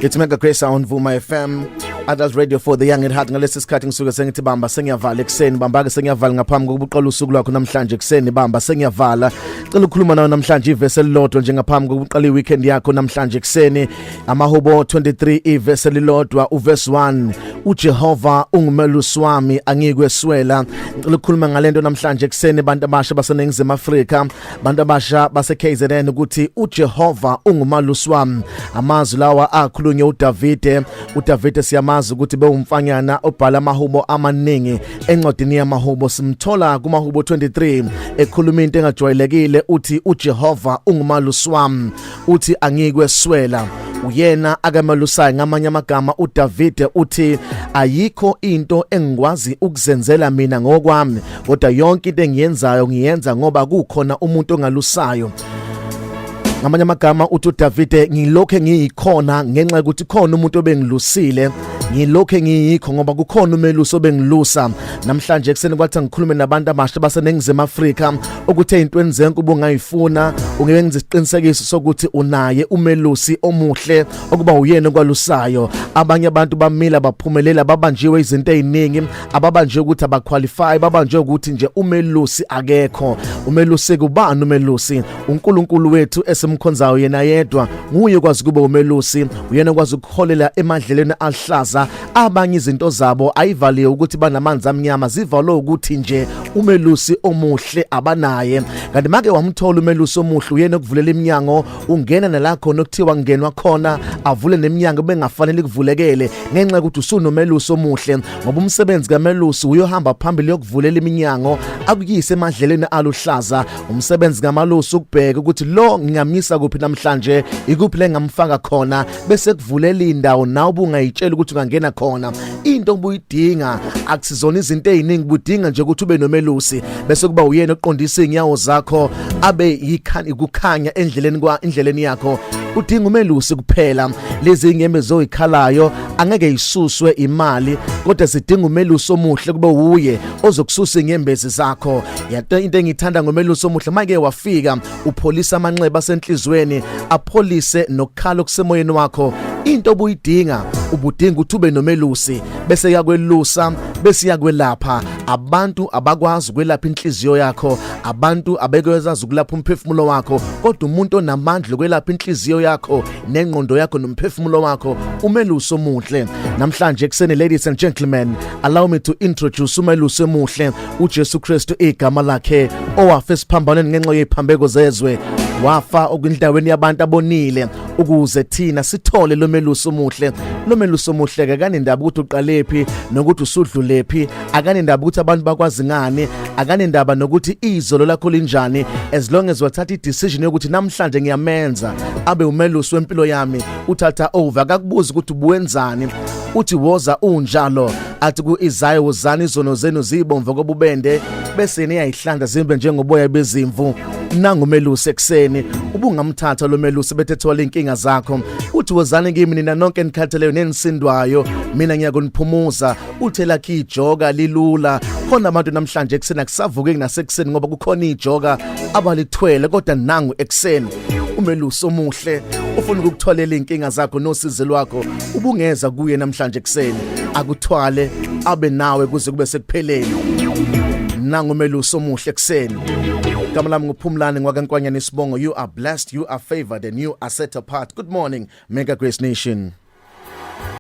It's Mega Grace on Vuma FM, Adult Radio for the Young at Heart. Ngalesi sikhathi ngisuke sengithi bamba sengiyavala ekuseni, bamba ke sengiyavala ngaphambi kokuba uqale usuku lwakho namhlanje ekuseni, bamba sengiyavala. Cela ukukhuluma nawe namhlanje ivesi elilodwa nje ngaphambi kokuba uqale iweekend yakho namhlanje ekuseni. Amahubo 23 ivesi elilodwa, uverse 1: "UJehova ungumelusi wami, angikweswela." Ngicela ukukhuluma ngalento namhlanje ekuseni, abantu abasha baseNingizimu Afrika, abantu abasha base KZN, ukuthi uJehova ungumalusi wami. Amazwi lawa akhulunywe uDavide. UDavide siyamazi ukuthi bewumfanyana obhala amahubo amaningi encwadini yamahubo. Simthola kumahubo 23 ekhuluma into engajwayelekile, uthi uJehova ungumalusi wami, uthi angikweswela, uyena akamalusayo. Ngamanye amagama uDavide uthi ayikho into engikwazi ukuzenzela mina ngokwami, kodwa yonke into engiyenzayo ngiyenza ngoba kukhona umuntu ongalusayo. Ngamanye amagama uthi uDavide, ngilokho engiyikhona ngenxa yokuthi khona umuntu obengilusile, ngilokho engiyikho ngoba kukhona umelusi obengilusa. Namhlanje ekuseni kwathi ngikhulume nabantu abasha baseNingizimu Afrika ukuthi ezintweni zenke ubungayifuna ungenza isiqinisekiso sokuthi unaye umelusi omuhle okuba uyena okwalusayo. Abanye abantu bamila baphumelela, babanjiwe izinto eziningi, ababanjwe ukuthi abaqualify, babanjwe ukuthi nje umelusi akekho. Umelusi kubani? Umelusi uNkulunkulu wethu esimkhonzayo, yena yedwa nguye kwazi kuba umelusi, uyena okwazi ukuholela emadlelweni ahlaza. Abanye izinto zabo ayivaliwe ukuthi banamanzi amnyama, zivalwe ukuthi nje umelusi omuhle abanaye. Kanti make wamthola umelusi omuhle, uyena okuvulela iminyango, ungena nala khona okuthiwa ngenwa khona, avule neminyango bengafanele kuvulekele ngenxa yokuthi usunomelusi omuhle, ngoba umsebenzi kamelusi uyohamba phambili yokuvulela iminyango akuyise emadlelweni aluhlaza. Umsebenzi kamalusi ukubheka ukuthi lo ngingamisa kuphi namhlanje, ikuphi lengamfaka khona, bese kuvulela indawo nawe ubungayitshela ukuthi ungangena khona. Into obuyidinga akusizona izinto eziningi, budinga nje ukuthi ube nomelusi, bese kuba uyena oqondisa inyawo zakho, abe yikhanya ukukhanya endleleni kwa endleleni yakho. Udinga umelusi kuphela. Lezi inyembe zoyikhalayo angeke isuswe imali, kodwa zidinga umelusi omuhle kube uye ozokususa inyembezi zakho. Yato into engithanda ngomelusi omuhle, make wafika upholisa amanxeba asenhlizweni, apholise nokukhala okusemoyeni wakho. Into obuyidinga, ubudinga ukuthi ube nomelusi, bese yakwelusa, bese yakwelapha. Abantu abakwazi ukwelapha inhliziyo yakho, abantu abekwazi ukulapha umphefumulo wakho, kodwa umuntu onamandla ukwelapha inhliziyo yakho nengqondo yakho nomphefumulo wakho umelusi omuhle. Namhlanje ekuseni, ladies and gentlemen, allow me to introduce umelusi omuhle, uJesu Kristu igama lakhe, owafa esiphambanweni ngenxa yeziphambeko zezwe, wafa okwindaweni yabantu abonile ukuze thina sithole lo melusi omuhle. Lo melusi omuhle ke akanendaba ukuthi uqalephi nokuthi usudlulephi, akanendaba ukuthi abantu bakwazi ngani, akanendaba nokuthi izolo lakho linjani, as long as wathatha i-decision yokuthi namhlanje ngiyamenza abe umelusi wempilo yami, uthatha over, akakubuzi ukuthi ubuwenzani. Uthi woza unjalo, athi ku-Isaya, wozani, izono zenu zibomvu kobubende, bese niyayihlanda zimbe njengoboya bezimvu. Nangumelusi ekuseni, ubungamthatha lo melusi bethe thola inkinga zakho? Uthi wozani kimi nina nonke enikhatheleyo nenisindwayo, mina ngiyakuniphumuza. Uthe lakhe ijoka lilula. Khona abantu namhlanje ekuseni akusavuki nasekuseni ngoba kukhona ijoka abalithwele, kodwa nangu ekuseni umelusi omuhle ufuna ukukuthwalela inkinga zakho nosizi lwakho. Ubungeza kuye namhlanje ekuseni akuthwale, abe nawe kuze kube sekupheleni? Nangu umelusi omuhle ekuseni. Igama lami nguPhumlani ngwakaNkwanyana isibongo. You are blessed, you are favored and you are set apart. Good morning, Mega Grace Nation.